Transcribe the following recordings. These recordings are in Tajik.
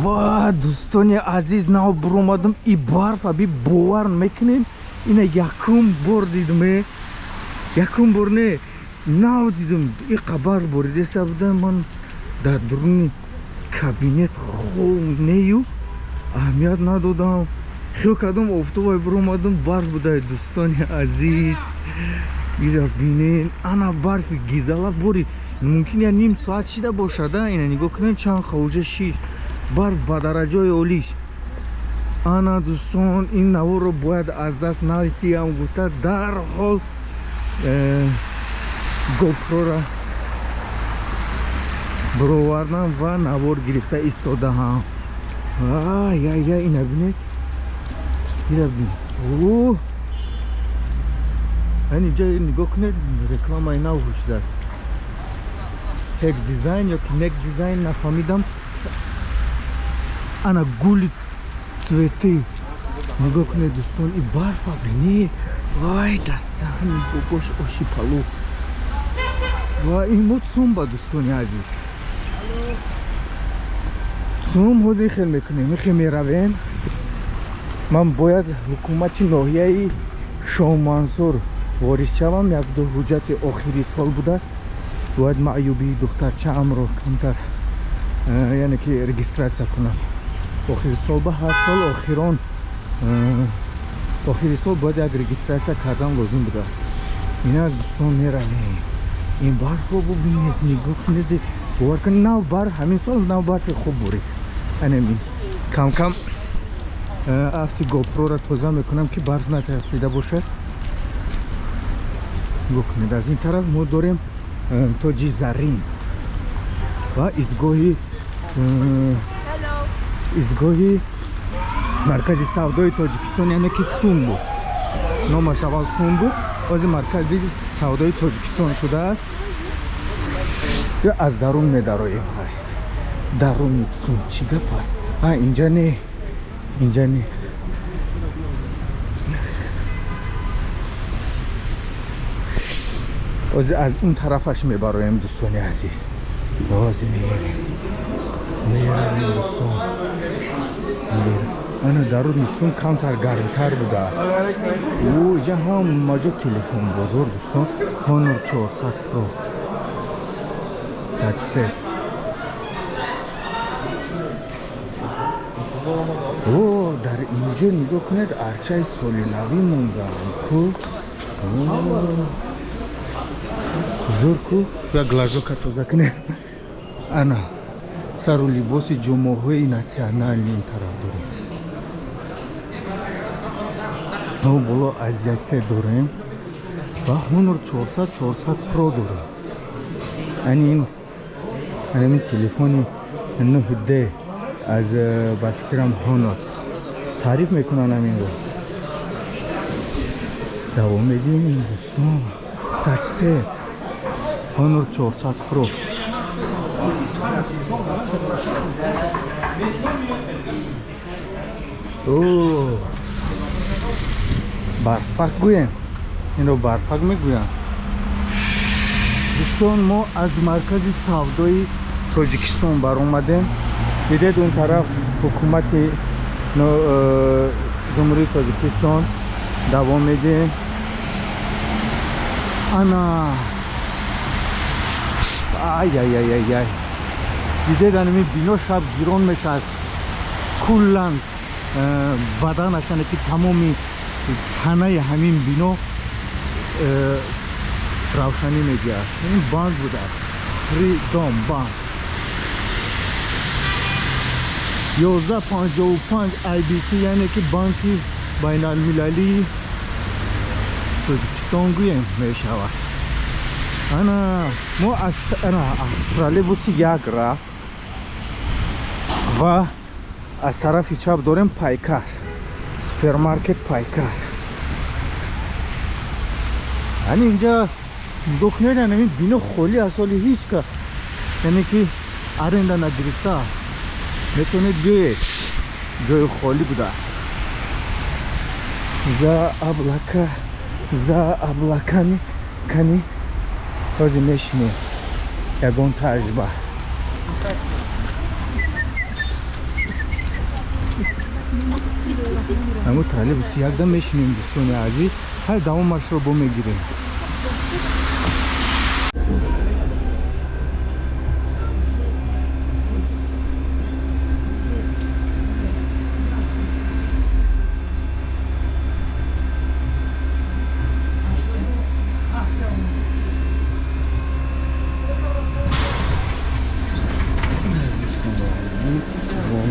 Ва дӯстони азиз, нав буромадам и барфа би бовар мекунем, ина якум бор дидум, якум бор не, нав дидум, иқа барф боридеса буда. Ман дар дуруни кабинет хоб нею аҳамият надодам, хиёл кардам офтобай, буромадам, барф будай. Дӯстони азиз, ира бинен, ана барфи гизала борид, мумкин я ним соат шида бошада. Ина нигоҳ кунед, чанд хавужа шид, барф ба дараҷои олиш. Ана дӯстон, ин наворро бояд аз даст надиҳам гуфта, дарҳол гопрора баровардам ва навор гирифта истодаам. Я ина бинед, ира бин, ан инҷа нигоҳ кунед, рекламаи нав шудааст, ҳек дизайн ё ки нек дизайн, нафаҳмидам. Ана гули, цветы, нигоҳ кунед, дӯстон, и барфа бинед. Вай, датани бобош, оши палу. Ва ин мо ЦУМба, дӯстони азиз, ЦУМ. Ҳозир хел мекунем, ихел меравем. Ман бояд ҳукумати ноҳияи Шоҳмансур ворид шавам, якду ҳуҷҷати охири сол будааст, бояд маъюбии духтарчаамро камтар, яъне ки регистрация кунам. Охири сол ба ҳар сол охирон охири сол бояд як регистрация кардан лозим будааст. Инак, дӯстон, меравем. Ин барфро бубинед, нигоҳ кунед, бовар кунед, нав барф, ҳамин сол нав барфи хуб борид. Анами камкам афти гопрора тоза мекунам, ки барф натаспида бошад. Нигоҳ кунед, аз ин тараф мо дорем Тоҷи Зарин ва изгоҳи маркази савдои Тоҷикистон, яъне ки ЦУМ буд номаш, аввал ЦУМ буд, ҳозир маркази савдои Тоҷикистон шудааст. Ё аз дарун медароем? Хай, даруни ЦУМ чӣ гап аст? А, инҷа не, инҷа не. Ҳозир аз он тарафаш мебароем, дӯстони азиз. Ҳозир мерем, меравем, дӯстон. Ана даруни ЦУМ камтар гармтар будааст. Иҷа ҳама ҷо телефон бозор, дӯстон. Honor 400 Pro, тачсет. О, дар инҷо нигоҳ кунед, арчаи соли навӣ мондаанд ку, зур ку. Як глазока тоза кунем. Ана сару либоси ҷомоҳои национальный ин тараф дорем. О, боло Азия се дорем ва Honor 400, 400 Pro дорем. Ани ин телефони 9D аз, ба фикрам, Honor таъриф мекунанд, ҳаминро. Давом медиҳем, дӯстон. Тачсет, Honor 400 Pro. О, барфак гӯем, инро барфак мегӯянд. Дӯстон, мо аз маркази савдои Тоҷикистон баромадем. Дидед, он тараф ҳукумати Ҷумҳурии Тоҷикистон. Давом медиҳем. Ана, ай-ай-ай-ай, дидед, анами бино шаб гирон мешавад куллан, баданаш, яъне ки тамоми танаи ҳамин бино равшанӣ медиҳад. Ин банк будааст, Фридом банк. 11:55 IBT, яъне ки банки байналмилалии Тоҷикистон гӯем мешавад. Ана мо аз ана троллейбуси як рафт ва аз тарафи чап дорем Пайкар, супермаркет Пайкар. Ани инҷа нигоҳ кунед, анами бино холӣ аст, ҳоли ҳеҷ ка, яъне ки аренда нагирифта, метавонед биёед, ҷои холӣ будааст. За облака, за облаками кани. Ҳозир мешинем ягон таҷриба. Ҳамун троллейбуси якда мешинем, дӯстони азиз, ҳар давомашро бо мегирем.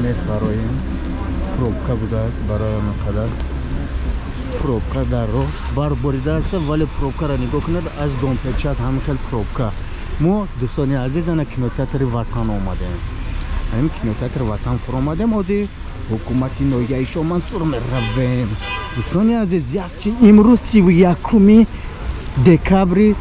Мефароем, пробка будааст, барои ҳамин қадар пробка дар роҳ. Барф боридааст, вале пробкаро нигоҳ кунед, аз Домпечат ҳамин хел пробка. Мо, дӯстони азиз, ана кинотеатри Ватан омадем, ҳамин кинотеатри Ватан фуромадем, ҳозир ҳукумати ноҳияи Шомансур меравем. Дӯстони азиз, якчи имрӯз 31-уми декабри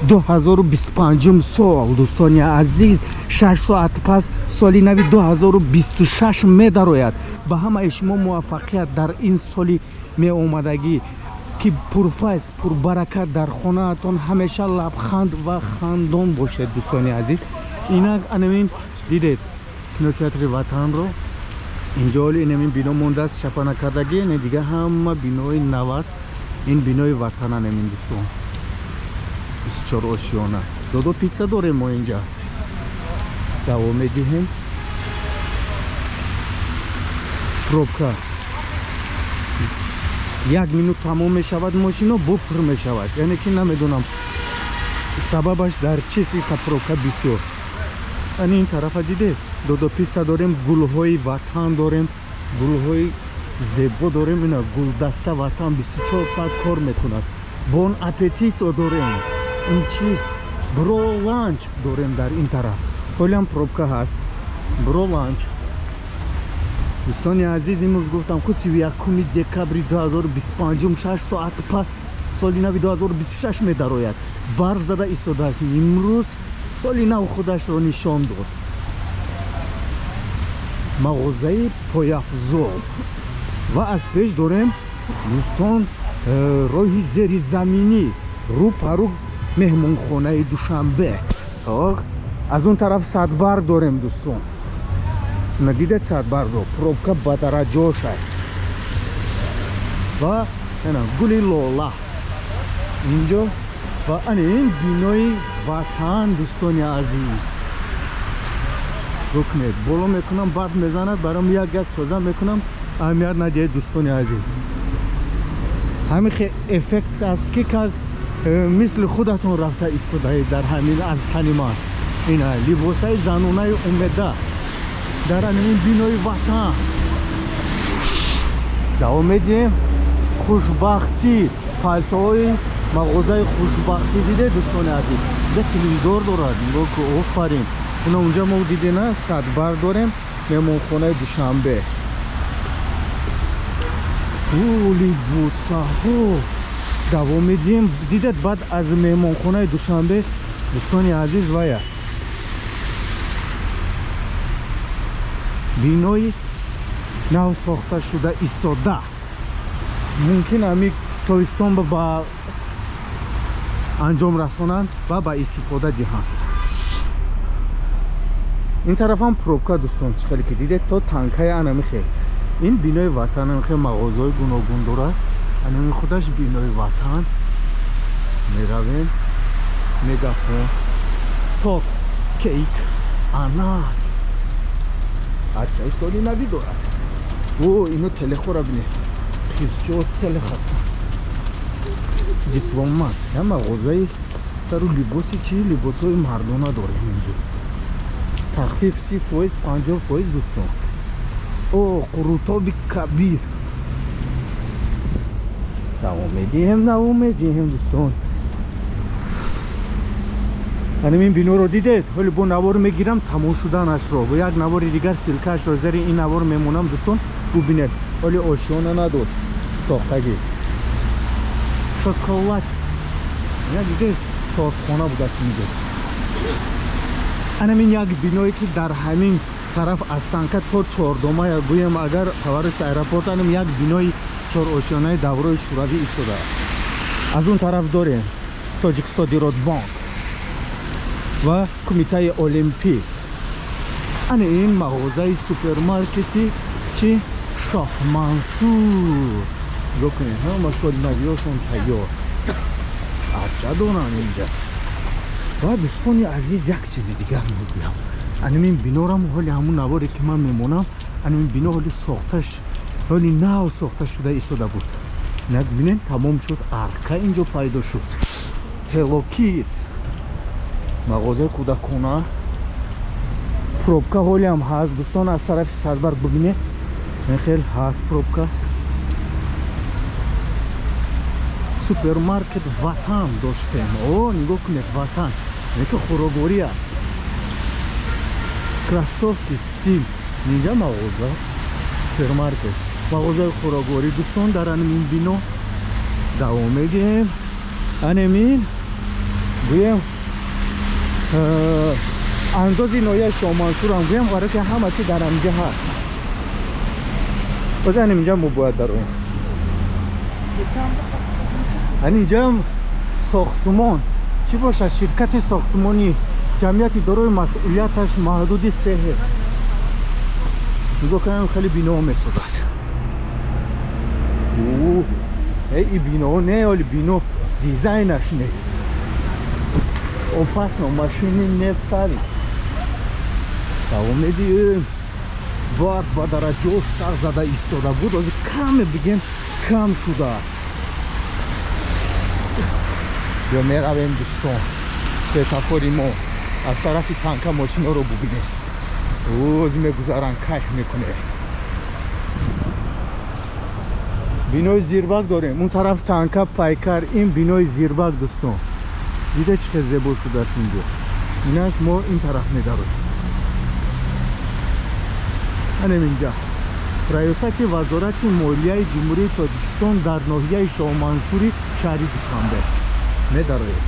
2025 сол, дӯстони азиз, 6 соат пас соли нави 2026 медарояд. Ба ҳамаи шумо муваффақият дар ин соли меомадагӣ, ки пурфайз, пурбаракат, дар хонаатон ҳамеша лабханд ва хандон бошед. Дӯстони азиз, инак анамин дидед кинотеатри Ватанро. Инҷо ҳоли инамин бино мондааст чапа накардагӣ, не, дига ҳама бинои нав аст. Ин бинои Ватан анамин, дӯстон, 24 ошиёна, Додо Пицца дорем мо инҷа. Давом медиҳем. Пробка як минут тамом мешавад, мошино бо пур мешавад, яъне ки намедонам, сабабаш дар чист иқа пробка бисёр. Ани ин тарафа диде, Додо Пицца дорем, гулҳои Ватан дорем, гулҳои зебо дорем. Ина гулдаста Ватан 24 соат кор мекунад. Бон Аппетито дорем, ин чиз Бро Ланч дорем дар ин тараф. Ҳолиам пробка ҳаст. Бро Ланч. Дӯстони азиз, имрӯз гуфтам ку, 31-уми декабри 2025, 6 соат пас соли нави 2026 медарояд. Барф зада истодааст. Имрӯз соли нав худашро нишон дод. Мағозаи пояфзол ва аз пеш дорем, дӯстон, роҳи зеризаминӣ, рӯ па рӯ меҳмонхонаи Душанбе. Так, аз он тараф садбарг дорем, дӯстон. Надидед садбаргро? Пробка ба дараҷошай ва ана гули лола инҷо ва ана ин бинои Ватан. Дӯстони азиз, букунед, боло мекунам, барф мезанад, баром як як тоза мекунам, аҳамият надиҳед, дӯстони азиз. Ҳамин хе эффект аст, ки мисли худатон рафта истодаед дар ҳамин аз тани ман. Ина либосаи занонаи Умеда дар ҳамин бинои Ватан. Давом медиҳем. Хушбахтӣ, палтоҳои мағозаи Хушбахтӣ диде, дӯстони азиз, ҷа телевизор дорад, нигоҳ ку, офарин. Уна унҷа мо дидена садбар дорем, меҳмонхонаи Душанбе. Ӯ либосаҳо. Давом медиҳем. Дидед, баъд аз меҳмонхонаи Душанбе, дӯстони азиз, вай аст бинои нав сохта шуда истода. Мумкин ҳами тобистон ба анҷом расонанд ва ба истифода диҳанд. Ин тарафам пробка, дӯстон, чӣ хеле ки дидед, то танкаи анами хел. Ин бинои Ватан хел мағозаҳои гуногун дорад. Анами худаш бинои Ватан. Меравем. Мегафон, ток, кейк, анас, арчаи соли навӣ дорад. О, ино телехора бине, хизчо телех ҳастанд. Дипломат, я мағозаи сару либоси чи, либосҳои мардона дорем инҷо. Тахфиф 30%, 50%, дӯстон. О, қурутоби кабир. Давом медиҳем, давом медиҳем, дӯстон. Анам ин биноро дидед? Ҳоли бо навор мегирам тамом шуданашро, бо як навори дигар ссылка ашро зери ин навор мемонам, дӯстон, бубинед. Ҳоли ошиёна надошт сохтагӣ. Шоколад я дидед, тортхона будааст инҷо. Анамин як биное, ки дар ҳамин тараф аз танка то чордома, гӯем, агар таваррути аэропорт, анам як бинои чорошёнаи даврои шӯравӣ истодааст. Аз он тараф дорем Тоҷиксодиротбонк ва Кумитаи Олимпӣ. Ана ин мағозаи супермаркети чи. Шоҳмансур. Нигоҳ кунед, ҳама соли навиёшон тайёр. Арча доранд инҷа. Ва дӯстони азиз, як чизи дигар мегӯям. Анамин бинорам ҳоли ҳамун наворе ки ман мемонам, анамин бино ҳоли сохташ, ҳоли нав сохта шуда истода буд. Инак бинед, тамом шуд, арка инҷо пайдо шуд. Hello Kids, мағозаи кӯдакона. Пробка ҳолиам ҳаст, дӯстон, аз тарафи Садбарг бибинед, хел ҳаст пробка. Супермаркет Ватан доштем. О, нигоҳ кунед, Ватан, ки хӯрокворӣ аст. Кроссовки Стиль, инҷа мағоза, супермаркет, мағозаи хӯрокворӣ, дӯстон, дар анамин бино. Давом медиҳем. Анамин гӯем, андози ноҳияи Шоҳмансурам гӯем, барое ки ҳама чи дар анҷа ҳаст. Боз анаминҷа мо бояд дароем. Анинҷам сохтумон чӣ бошад? Ширкати сохтумонӣ, ҷамъияти дорои масъулияташ маҳдуди сеҳр. Нигоҳ кунем, хеле биноҳо месозад. И биноҳо не, оли бино дизайнаш нест. Опасно, машины не ставить. Давом медиҳем. Барф ба дараҷош сар зада истода буд, ҳозир каме бигем, кам шудааст. Ё меравем, дӯстон, светофори мо аз тарафи танка мошиноро бубинем. Оз мегузаранд, кайф мекунем. Бинои зирбак дорем он тараф, танка, Пайкар. Ин бинои зирбак, дӯстон, дида, чӣ хел зебо шудааст инҷо. Инак мо ин тараф медароем. Анем инҷа раёсати вазорати молияи Ҷумҳурии Тоҷикистон дар ноҳияи Шоҳмансури шаҳри Душанбе медароем.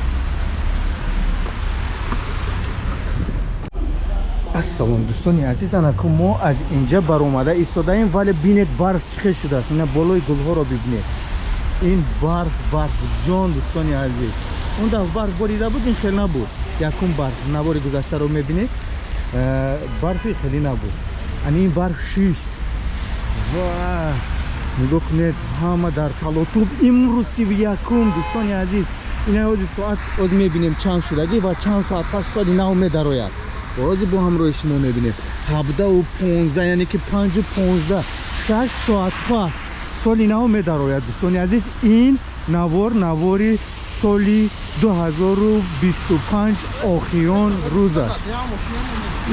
Ассалом, дӯстони азиз, анаку мо аз инҷа баромада истодаем, вале бинед, барф чӣ хел шудааст. Ина болои гулҳоро бибинед. Ин барф, барф ҷон, дӯстони азиз. Он дафъ барф борида буд, ин хел набуд. Якум барф, навори гузаштаро мебинед, барфи хеле набуд. Ани ин барф шишт ва нигоҳ кунед, ҳама дар талотуб. Имрӯз 31-ум, дӯстони азиз. Ина ҳози соат оз мебинем чанд шудагӣ ва чанд соат пас соли нав медарояд. Бози бо ҳамроҳи шумо мебинем. 17:15, яъне ки 5:15, 6 соат пас соли нав медарояд, дӯстони азиз. Ин навор навори соли 2025 охирон рӯз аст.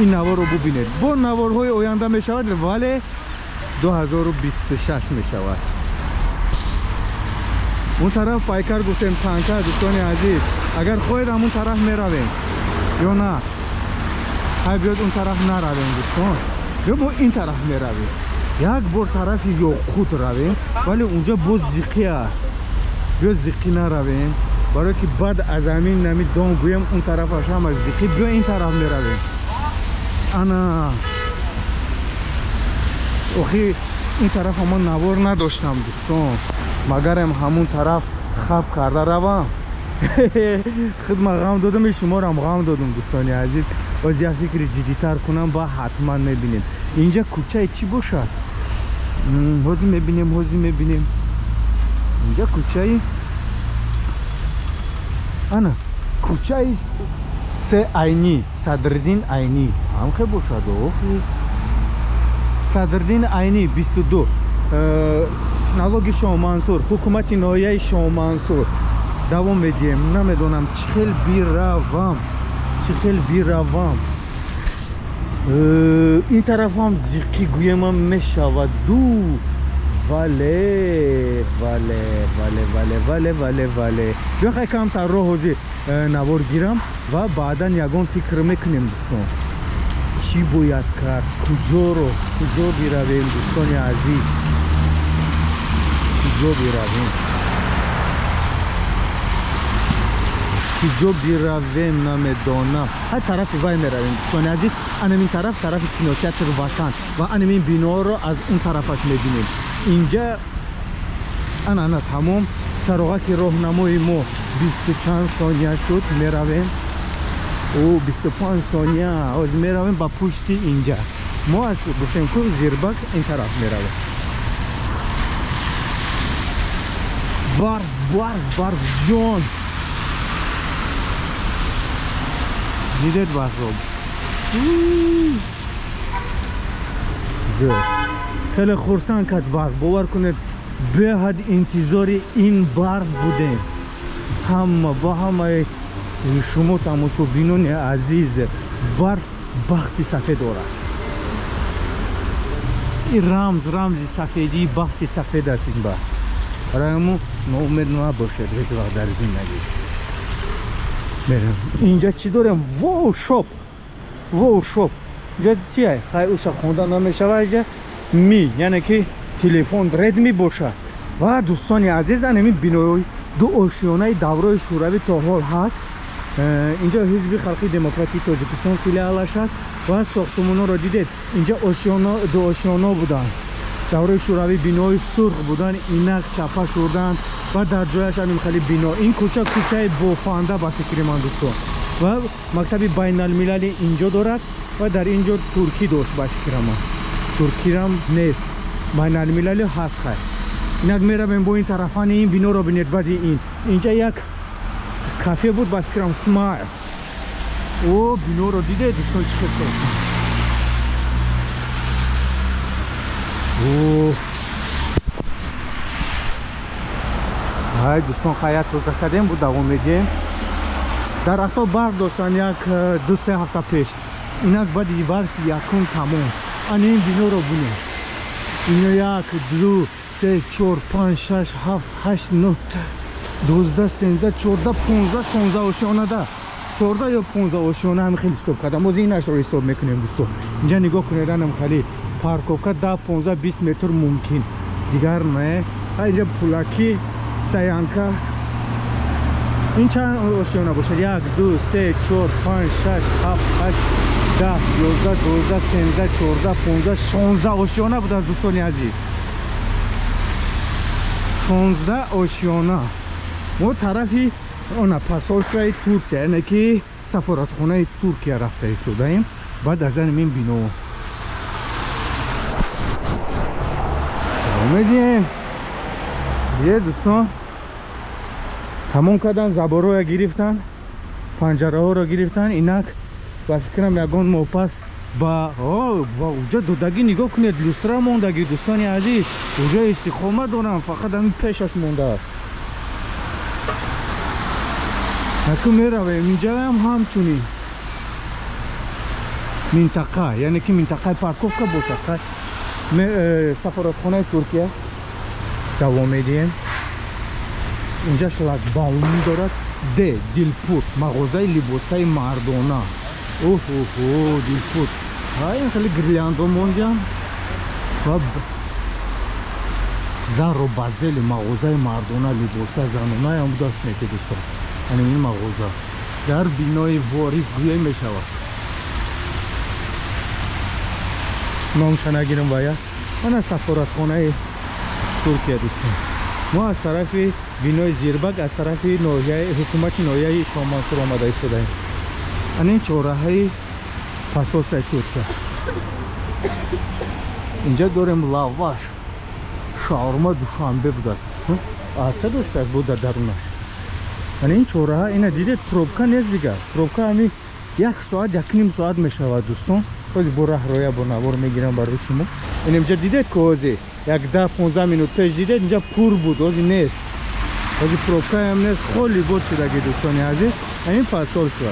Ин наворро бубинед, бо наворҳои оянда мешавад, вале 2026 мешавад. Он тараф Пайкар гуфтем, танка, дӯстони азиз. Агар хоҳед, ҳамун тараф меравем ё на? Ҳай, биёд, он тараф наравем, дӯстон, ё мо ин тараф меравем. Як бор тарафи Ёқут равем, вале унҷа боз зиқӣ аст. Биё, зиқӣ наравем, барое ки баъд аз ҳамин нами дом гӯем, он тарафаш ҳама зиқӣ. Биё, ин тараф меравем. Ана охи ин тараф ҳамон навор надоштам, дӯстон. Магарем ҳамун тараф хаб карда равам. Худ ман ғам додам, шуморам ғам додум, дӯстони азиз. Боз як фикри ҷиддитар кунам, ба ҳатман мебинем. Инҷа кӯчаи чӣ бошад? Ҳозир мебинем, ҳозир мебинем. Инҷа кӯчаи, ана кӯчаи се Айнӣ, Садриддин Айнӣ ҳамхе бошад. Охи, Садриддин Айнӣ 22, налоги Шоҳмансур, ҳукумати ноҳияи Шоҳмансур. Давом медиҳем. Намедонам, чӣ хел биравам, чӣ хел биравам. Ин тарафам зиқӣ гӯемам мешавад ду, вале вале вале вале вале вале вале биё, хай, камтар роҳ ҳозир навор гирам ва баъдан ягон фикр мекунем, дӯстон, чӣ бояд кард, куҷоро, куҷо биравем, дӯстони азиз, куҷо биравем, куҷо биравем, намедонам. Ҳай, тарафи вай меравем, дӯстони азиз. Анамин тараф, тарафи кинотеатр Ватан, ва анамин биноро аз он тарафаш мебинем. Инҷа ана, ана, тамом. Чароғаки роҳнамои мо бисту чанд сония шуд, меравем. Ӯ 25 сония. Ҳозир меравем ба пушти инҷа. Мо аз гуфтем ку зирбак ин тараф меравем. Барф, барф, барф ҷон. Дидед барфро? Зӯр, хеле хурсанд кард барф. Бовар кунед, беҳад интизори ин барф будем. Ҳама бо ҳамаи шумо, тамошобинони азиз, барф бахти сафед дорад. Ин рамз, рамзи сафедии бахти сафед аст ин барф. Барои мо ноумед набошед ҳеҷ вақт дар зиндагӣ. Мерем, инҷа чӣ дорем? Воу шоп, воу шоп. Инҷа чия? Хай, уша хонда намешава. Инҷа ми, яъне ки телефон Редми бошад. Ва, дӯстони азиз, анами бинои дуошиёнаи даврои Шӯравӣ то ҳол ҳаст. Инҷо Ҳизби Халқии Демократии Тоҷикистон филиалаш аст. Ва сохтумонҳоро дидед? Инҷа дуошиёно буданд давраи Шӯравӣ, бинои сурх буданд, инак чапа шурданд ва дар ҷояш ҳамин хели бино. Ин кӯча кӯчаи бофанда, ба фикри ман, дӯстон. Ва мактаби байналмилалӣ инҷо дорад ва дар ин ҷо туркӣ дошт, ба фикра ман, туркирам нест, байналмилалӣ ҳаст. Хай, инак меравем бо ин тарафани. Ин биноро бинед. Баъди ин инҷа як кафе буд, ба фикрам, Смайл. О, биноро дидед, дӯстон, чӣ хел сохтан? О, ҳай, дӯстон, хай, як тоза кардем, бу давом медиҳем. Дарахтҳо барф доштанд як 2-3 ҳафта пеш, инак баъди барфи якум тамом. Ана ин биноро бинед. Ино як, ду, се, чор, панҷ, шаш, ҳафт, ҳашт, нӯ, 12, 13, 14, 15, 16 ошёнада, 14 ё 15 ошёна, ҳами хеле ҳисоб кардам. Боз инашро ҳисоб мекунем, дӯстон. Инҷа нигоҳ кунед, анам хеле парковка, 10, 15, 20 метр мумкин, дигар не. Инҷа пулакӣ стоянка. Ин чанд ошёна бошад? Як, ду, се, чор, панҷ, шаш, ҳафт, ҳашт, 10, 11, 12, 13, 14, 15, 16 ошёна буданд, дӯстони азиз, 16 ошёна. Мо тарафи она посольствои Турсия, яъне ки сафоратхонаи Туркия рафта истодаем. Баъд аз ин бино медиҳем. Е, дӯстон, тамом кардан, заборҳоя гирифтан, панҷараҳоро гирифтан. Инак, ба фикрам, ягон моҳ пас ба уҷа додагӣ. Нигоҳ кунед, люстра мондагӣ, дӯстони азиз, уҷа истиқомат дорам, фақат ҳамин пешаш мондааст. Аку меравем, инҷаам ҳамчунин минтақа, яъне ки минтақаи парковка бошад. Сафоратхонаи Туркия давом медиҳем. Инҷа шлагбаум дорад. Д Дилпур, мағозаи либосаи мардона. Оҳоҳо, Дилпур. Ин хеле гирляндо мондиам ва зару базели мағозаи мардона, либоса занонаям будааст. Неки, дӯстон, яъне ин мағоза дар бинои Ворис гӯя мешавад. Номша нагирам. Вая ана сафоратхонаи Туркия. Дӯстон, мо аз тарафи бинои Зирбак, аз тарафи ноҳияи ҳукумати ноҳияи Шомансур омада истодаем. Ана ин чорраҳаи посольствои Турсия. Инҷа дорем лаваш, шаурма. Душанбе будааст, арча доштааст бо дар дарунаш. Ана ин чорраҳа, ина дидед, пробка нест дигар. Пробка ҳами як соат, якним соат мешавад, дӯстон. Ҳози бо раҳроя бо навор мегирам барои шумо. Ин инҷа дидед ки ҳози як 10-15 минут пеш дидед, инҷа пур буд, ҳози нест, ҳози пробкаам нест, холи буд шудаги, дӯстони азиз. Ҳамин посольство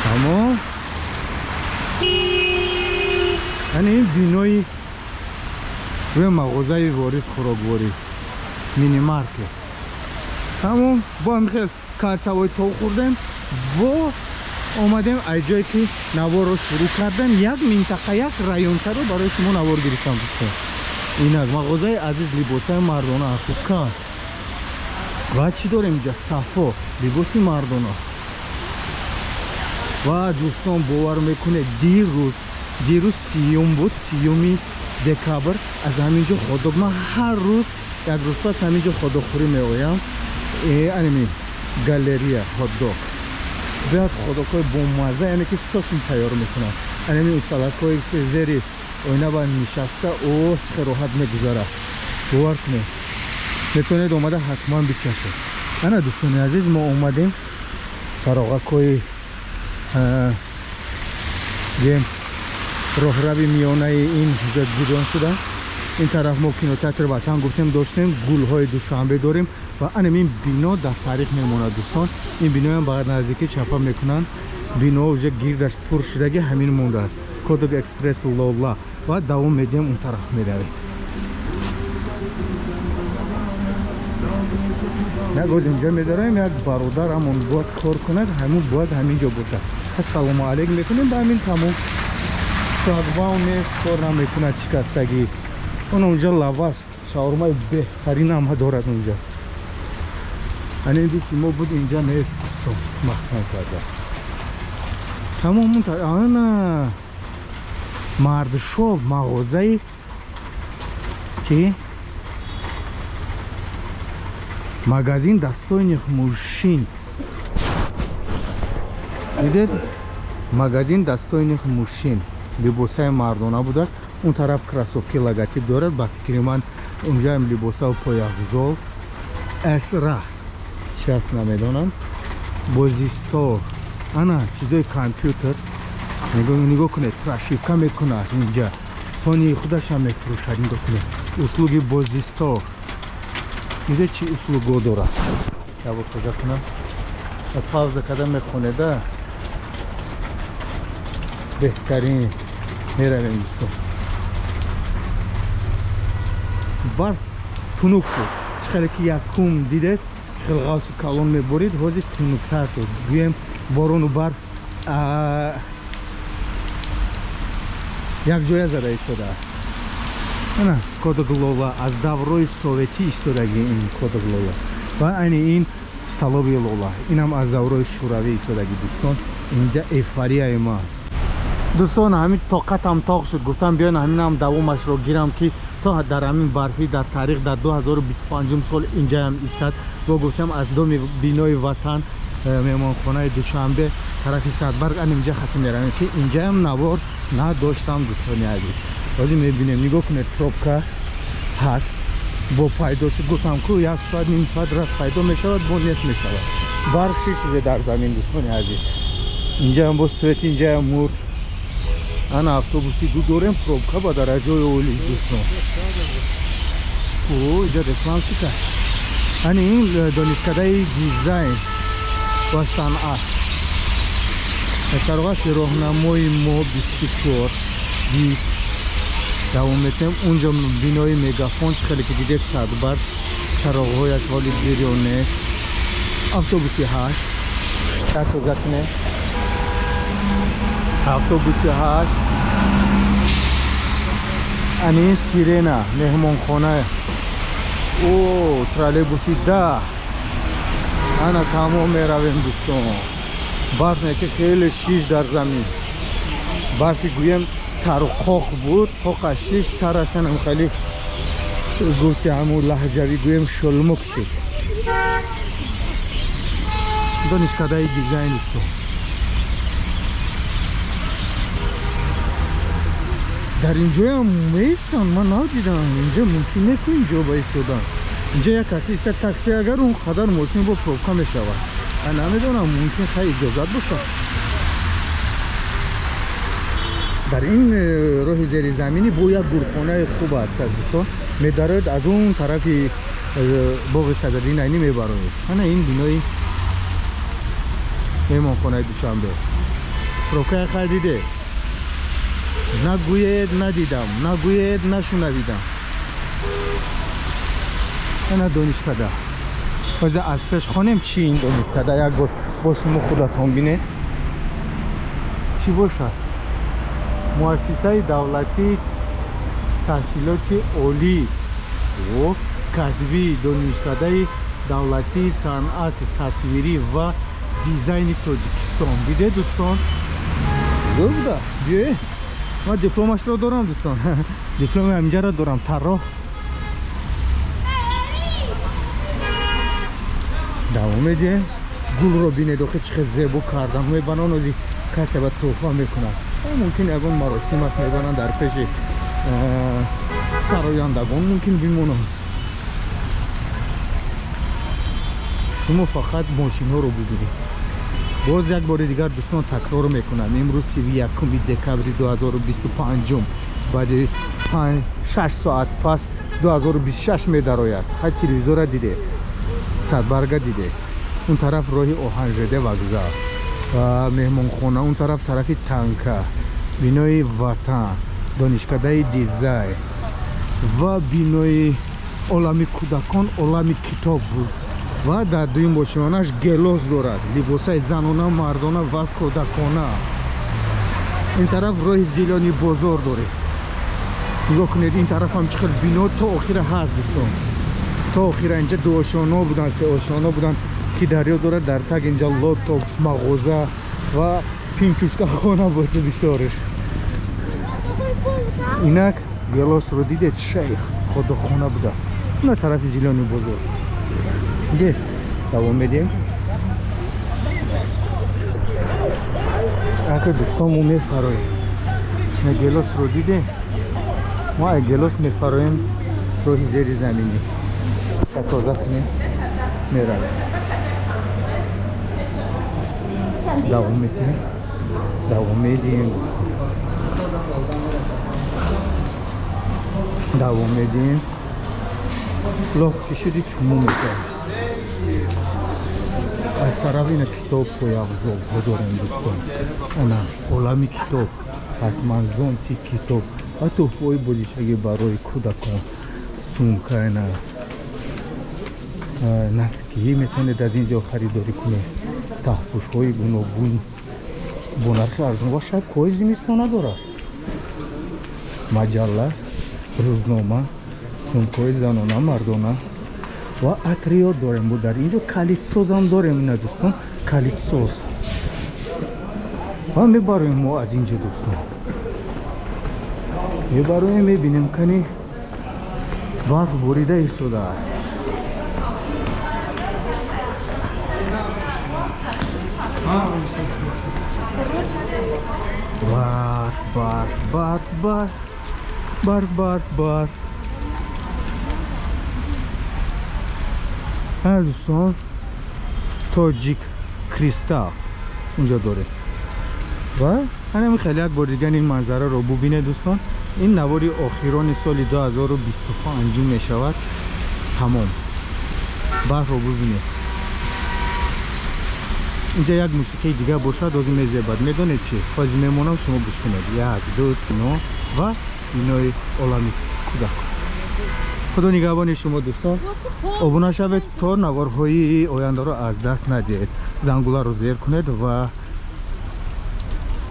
тамом. Яъне ин бинои рӯи мағозаи Ворис хӯрокворӣ, минимаркет. Тамом, бо ҳамин хел калсавои тов хӯрдем, бо омадем аз ҷое ки наворро шурӯъ кардем. Як минтақа, як райончаро барои шумо навор гирифтам, дӯстон. Инак мағозаи Азиз, либосаи мардона, хубка. Ва чӣ дорем инҷа? Сафо, либоси мардона. Ва, дӯстон, бовар мекунед, дирӯз 30-ум буд, 30-уми декабр, аз ҳамин ҷо хот-дог. Ман ҳар рӯз як рӯз пас ҳамин ҷо хот-догхӯрӣ меоям. Аними галерея хот-дог, беҳад хот-догҳои бомазза, яъне ки сосум тайёр мекунад. Анами усталакҳое ки зери оина ба нишаста, о, чӣ хел роҳат мегузарад. Бовар кунед, метавонед омада ҳатман бичашед. Ана, дӯстони азиз, мо омадем чароғакҳои гем роҳрави миёнаи ин ҷудон шуда. Ин тараф мо кинотеатр Ватан гуфтем доштем, гулҳои Душанбе дорем ва анам ин бино дар таърих мемонад, дӯстон. Ин биноям ба наздикӣ чапа мекунанд. Бино уже гирдаш пур шудаги, ҳамин мондааст. Кодок Экспресс, Лола ва давом медиҳем, он тараф меравем. Як оз инҷа медорем, як бародарамон бояд кор кунад, ҳамун бояд ҳамин ҷо бошад. Ассалому алайкум мекунем, ба ҳамин тамом. Шлагбаум нест, кор намекунад, шикастагӣ. Он онҷа лаваш, шаурмаи беҳтаринам дорад онҷа. Ана ин дӯсти мо буд, инҷа нест, дӯстон, маҳкам кардааст. Тамом. Ана мардшоп, мағозаи чӣ, магазин достойных мужчин. Дидед, магазин достойных мужчин, либосаи мардона будааст. Он тараф кроссовки логотип дорад, ба фикри ман унҷаам либосау пойафзол. Эсра чи аст, намедонам. Бозистор, ана чизои компютер. Нигоҳ кунед, прошивка мекунад инҷа, Сони худашам мефурӯшад. Нигоҳ кунед, услуги бозистор, инҷа чӣ услуго дорад. Ябо куҷа кунам, пауза карда мехонеда, беҳтарин. Меравем, дӯстон. Барф тунук шуд. Чӣ хеле ки якум дидед, чӣ хеле ғавси калон меборид, ҳозир тунуктар шуд. Гӯем, борону барф якҷоя зада истодааст. Ана Кодок Лола, аз даврои советӣ истодаги ин Кодок Лола ва айни ин столовый Лола, инам аз даврои шӯравӣ истодаги. Дӯстон, инҷа эйфорияи ман, дӯстон, ҳамин тоқатам тоқ шуд. Гуфтам, биён ҳаминам давомашро гирам, ки то дар ҳамин барфӣ дар таърих дар 2025 сол инҷаям истад. Бо гуфтам, аз доми бинои Ватан, меҳмонхонаи Душанбе, тарафи Садбарг, ан инҷа хати меравем, ки инҷаям навор надоштам. Дӯстони азиз, ҳозир мебинем. Нигоҳ кунед, пробка ҳаст, бо пайдо шуд. Гуфтам ку, як соат, ним соат рафт, пайдо мешавад, бо нест мешавад. Барф шиш шуде дар замин, дӯстони азиз. Инҷаам бо свет, инҷаям мур. Ана автобуси ду дорем, пробка ба дараҷаи олӣ, дӯстон. О, инҷа реклам шика. Ани ин донишкадаи дизайн ва санъат. Чароғаки роҳнамои мо 24 20. Давом метем. Унҷо бинои Мегафон, чӣ хеле ки дидед, Садбар, чароғҳояш ҳоли гирён нест. Автобуси 8 якгакне, автобуси 8. Ани ин Сирена меҳмонхона. О, троллейбуси 10. Ана тамом, меравем, дӯстон. Барф не ки хеле шиш дар замин. Барфи гӯем тару қоқ буд, қоқа шиш, тарашанам хеле, гуфти ҳамун лаҳҷавӣ гӯем, шулмук шуд. Донишкадаи дизайн, дӯстон, дар инҷоям меистанд, ман надидам. Инҷа мумкин неку инҷо ба истодан. Инҷа як каси иста, такси, агар он қадар мошин бо пробка мешавад. Намедонам, мумкин хай иҷозат бошад. Дар ин роҳи зеризаминӣ бо як гурхонаи хуб аст, дӯстон. Медароед, аз он тарафи боғи Садриддин Айнӣ мебароед. Ана ин бинои меҳмонхонаи Душанбе. Пробкая хай диде, нагӯед надидам, нагӯед нашунавидам. Ана донишкада. Ҳозир аз пеш хонем, чи ин донишкада, як бор бо шумо худатон бинед, чӣ бошад. Муассисаи давлатии таҳсилоти олӣ о касбии донишкадаи давлатии санъати тасвирӣ ва дизайни Тоҷикистон. Диде, дӯстон, зӯр буда. Биёед, ман дипломашро дорам, дӯстон, дипломи ҳаминҷаро дорам, тарроҳ. Давом медиҳем. Гулро бинед, охи чӣ хел зебо кардан. Мебанон, ози касе ба тӯҳфа мекунад. Мумкин ягон маросим аст, мебананд дар пеши сарояндагон, мумкин бимонанд. Шумо фақат мошинҳоро бубинед. Боз як бори дигар, дӯстон, такрор мекунам: имрӯз 31 декабри 2025, баъди 6 соат пас 2026 медарояд. Ҳай, телевизора дидед, Садбарга дидед, он тараф роҳи оҳан, ЖД вокзал ва меҳмонхона, он тараф тарафи Танка, бинои Ватан, донишкадаи дизайн ва бинои Олами кӯдакон, Олами китоб буд. Ва дар дуюм бошиёнаш Гелос дорад, либосаи занона, мардона ва кӯдакона. Ин тараф роҳи Зелёный бозор доред. Нигоҳ кунед, ин тараф ҳам чӣ хел бино то охира ҳаст, дӯстон, то охира. Инҷа дуошоно буданд, сеошоно буданд, ки дарё дорад дар таг. Инҷа лото, мағоза ва пинчушкахона буд бисёреш. Инак Гелосро дидед, шейх ходохона будааст. Ина тарафи Зелёный бозор де давом медиҳем. Ака, дӯстон, мо мефароем. На, Гелосро дидем. Мо ай Гелос мефароем роҳи зери заминӣ, тоза кунем, меравем, давом медиҳем, давом медиҳем, дӯстон, давом медиҳем. Лох кишиди, чуму мешавад. Аз тараф ина китоб, пойафзолҳо дорем, дӯстон. Ана Олами китоб, ҳатман зонти, китоб ва тӯҳфаҳои бозичагӣ барои кӯдакон, сумка, ина носки метавонед аз ин ҷо харидорӣ кунед, таҳпӯшҳои гуногун бо нархи арзон ва шапкаҳои зимистона дорад, маҷалла, рӯзнома, сумкаҳои занона, мардона ва атриёт дорем. Бо дар инҷо калидсозам дорем. Ина, дӯстон, калидсоз. Ва мебароем мо аз инҷо, дӯстон, мебароем, мебинем, кани барф борида истодааст. Барф, барф, барф, барф, барф, барф, барф. Ҳа, дӯстон, Тоҷик Кристалл унҷо дорем. Ва ҳанами хеле як бор дигар ин манзараро бубинед, дӯстон. Ин навори охирони соли 2025 мешавад. Тамом, барфро бубинед. Инҷа як мусиқии дигар бошад, озӣ мезебад. Медонед чи, ҳозир мемонам, шумо гӯш кунед. Як, ду, сино ва бинои Олами кӯдак. Худо нигаҳбони шумо, дӯстон. Обуна шавед, то наворҳои ояндаро аз даст надиҳед. Зангуларо зер кунед ва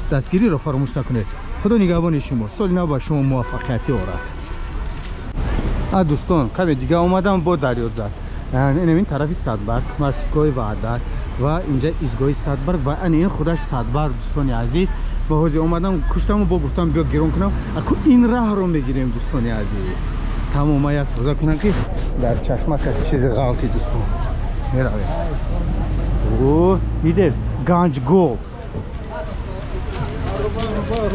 дастгириро фаромӯш накунед. Худо нигаҳбони шумо. Соли нав ба шумо муваффақиятӣ орад. А, дӯстон, каме дига омадам, бо дарёд зад. Инам ин тарафи Садбарг, маршрутгоҳи Ваҳдат ва инҷа истгоҳи Садбарг ва ани ин худаш Садбарг, дӯстони азиз. Ба ҳозир омадам, куштаму бо гуфтам, биё гирон кунам. Аку ин раҳро мегирем, дӯстони азиз. Тамом, ман як тоза кунам, ки дар чашмака чизи ғалти. Дӯстон, меравем. О, дидед, Ганҷ Голд,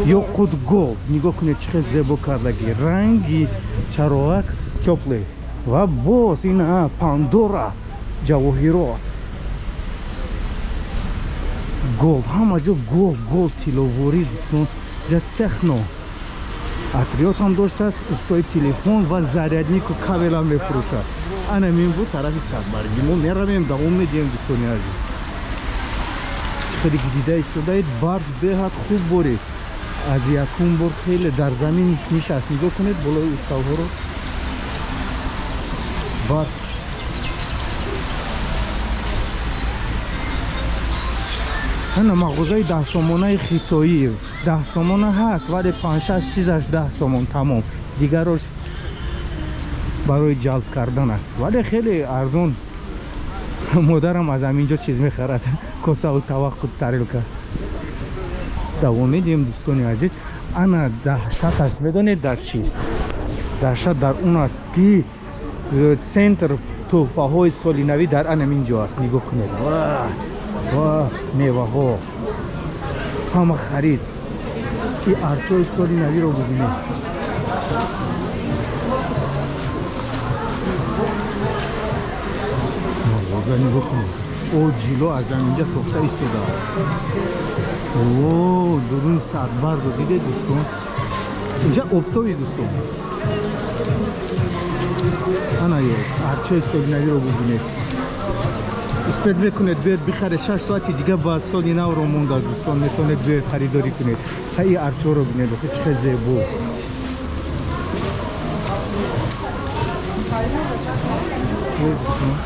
Ёқут Голд. Нигоҳ кунед, чӣ хел зебо кардаги, ранги чароғак тёплый. Ва боз ина Пандора, ҷавоҳирот, Голд, ҳама ҷо голд, голд, тилловорӣ, дӯстон. Ҷа Техно атриёт ҳам доштааст, устои телефон ва заряднику кабелам мефурӯшад. Ана мин буд тарафи Садбаргӣ. Мо меравем, давом медиҳем, дӯстони азиз. Чӣ хеле ки дида истодаед, барф беҳад хуб борид. Аз якум бор хеле дар замин нишаст. Нигоҳ кунед болои усталҳоро, барф. Ана мағозаи 10 сомонаи хитоӣ. 10 сомона ҳаст, вале панҷшаш чизаш 10 сомон, тамом. Дигарош барои ҷалб кардан аст, вале хеле арзон. Модарам аз ҳаминҷо чиз мехарад, косаву таваққу, тарелка. Давом медиҳем, дӯстони азиз. Ана даҳшаташ медонед дар чист? Даҳшат дар он аст, ки центр тӯҳфаҳои соли навӣ дар анамин ҷо аст. Нигоҳ кунед, ва меваҳо, ҳама харид. И арчои соли навиро бубинед. Тоза, нигоҳ кунед, о ҷило аз ҳаминҷа сохта истодааст. О, дуруни садбаргу дидед, дӯстон? Инҷа оптовый, дӯстон. Ана ё арчаи соли навиро бубинед. Успеть мекунед, биёед бихаред. 6 соати дига ба соли навро мондааст, дӯстон, метавонед биёед, харидорӣ кунед. Ха, и арчаҳоро бинед, охи чӣ хел зебо. Дӯстон.